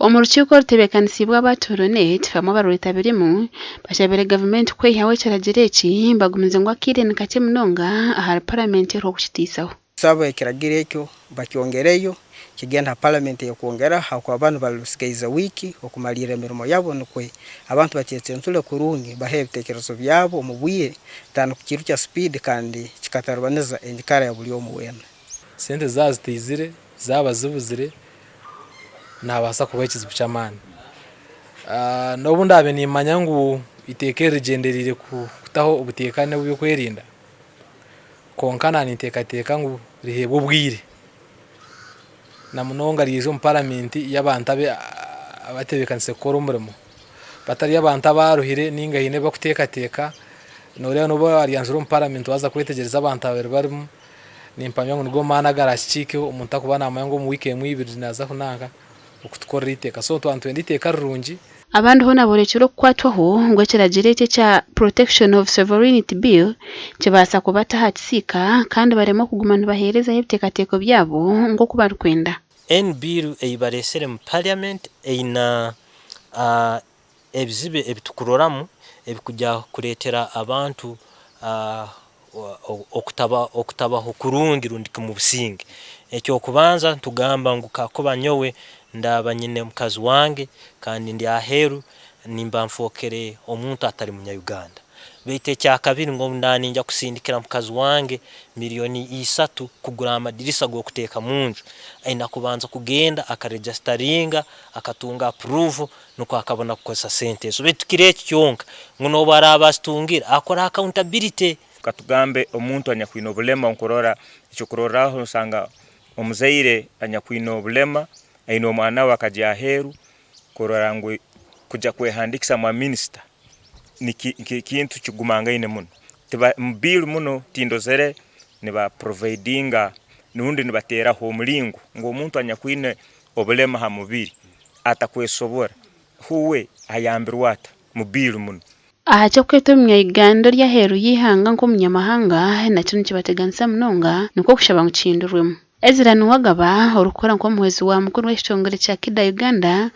Omu rukiiko orutebeekanisiibwe aba Tooronet bamwe abarwetabiremu bashabire gavumenti kweyihaho ekiragiro eki bagumize ngu akaire ni kakye munonga ahari Paramenti eriho kukitiisaho. Tusaba ekiragiro ekyo bakyongereyo kigende ha Paramenti eyokwongeraho ahakuba banu basigaize wiiki okumalirra emirimo yabo nukwo abantu bakyecensule kurungi bahe ebitekerezo byabo omu bwire than kukirukya sipiidi kandi kikataribaniza enyikara ya buli omu weena. Sente zaaba zitaizire, zaaba zibuzire, nihabaasa kubaho ekizibu ky'amaani. N'obu ndaabe nimmanya ngu eiteeka eri rigyendereire kutaho obuteeka n'eby'okwerinda, kwonka naanye ninteekateeka ngu riheebwe obwire na munonga riije omu paramenti y'abantu abatebeekanise kukora omurimo batari abantu abaruhire ninga haine ebi barikuteekateeka. Nooreeba n'obu waaryanjura omu paramenti waaza kwetegyereza abantu ababaire barimu, Nimpamya ngu nigo maani agarakikiikeho omuntu akuba naamanya ngu omu wiiki emwe ibiri naaza kunanka okutukorera eiteeka. So twaba nitwenda eiteeka rirungi. Abandi hoona boorekire okukwatwaho ngu ekiragiro eki ekya Protection of Sovereignty Bill kibaasa kubata aha kisiika kandi baremwe kuguma nibaheerezayo ebiteekateeko byabo nk'oku barikwenda. Enu bill ei bareesire mu parliament eine ebizibu ebitukuroramu ebikugya kureetera abantu okutabaho kurungi rundi ki mubusinge. Eky'okubanza nitugamba ngu kakuba nyowe ndaaba nyine mukazi wange kandi ndi aheeru nimba nfookere omuntu atali munya Uganda. Baitu ekyakabiri ngu obu ndaaba niinyija kusindikira mukazi wange miriyoni isatu kugura amadirisa g'okuteeka munju, aine kubanza kugenda akaregisitaringa, akatunga approval nukwo akabona kukozesa sente ezo. Baitu tikiri eki kyonka, ngu n'obu araaba azitungire, akora accountability. Katugambe omuntu anyakwine obulema nkurora ekyokurorraho nosanga omuzaire anyakwine obulema aine omwana we akagya aheeru kurora ngu kugya kwehandikisa mwa minisita kintu kigumangaine muno. Mu bill muno tindozere niba providinga rundi nibateeraho omulingo ngu omuntu anyakwine obulema ha mubiri atakwesobora huwe ayambirwe ata mu bill muno. Aha ky'okweta omunya-Uganda ori aheeru y'eihanga nk'omunyamahanga nakyo nikibateganisa munonga nikwo kushaba ngu kihindurwemu. Ezra Nuwagaba, orikukora nk'omuhwezi wa mukuru w'ekitongore kya KIDA Uganda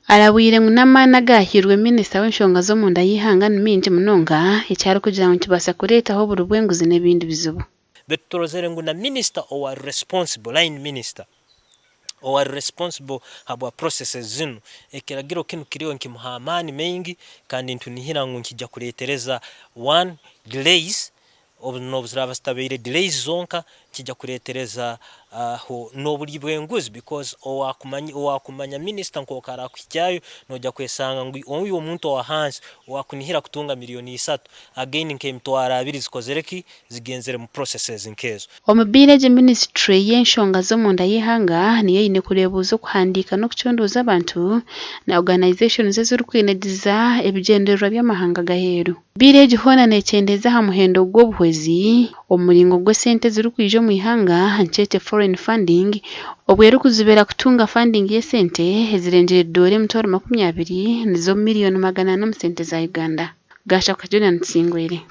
arabwire ngu n'amaani agaahairwe minisita w'enshonga z'omunda y'eihanga ni maingi munonga eki arikugira ngu nikibaasa kureetaho oburi bw'enguzi n'ebindi bizibu. Beitu turozere ngu na minisita owari responsible, line minister, owari responsible habwa processes zinu, ekiragiro kinu kiriyo nikimuha amaani maingi kandi nitunihira ngu nikija kuretereza one, delays Obu n'obu ziraaba zitabaire delays zonka, nikija kureetereza aho n'oburyi bw'enguzi because owakumanya owakumanya minister nk'oku arakuhikyayo noija kwesanga ngu oyu omuntu owa hansi owakunihira kutunga miriyoni isatu again nk'emitwaro abiri zikozire ki? Zigenzere mu processes nk'ezo. Omu bill egi minisiture y'enshonga z'omunda y'eihanga niyo eine kureebuuza okuhandiika n'okucondooza abantu na organisations ezirikwinagiza ebigyendererwa by'amahanga g'aheeru. Bill egi hoona neekyendeeza aha muhendo gw'obuhwezi omu muringo gw'esente ezirikwija omu ihanga nkyete foreign funding obwo erikuzibira kutunga funding y'esente ezirengire doora 200,000 nizo miriyoni 400 omu sente za Uganda. Gaashakuka Julian Tusingwire.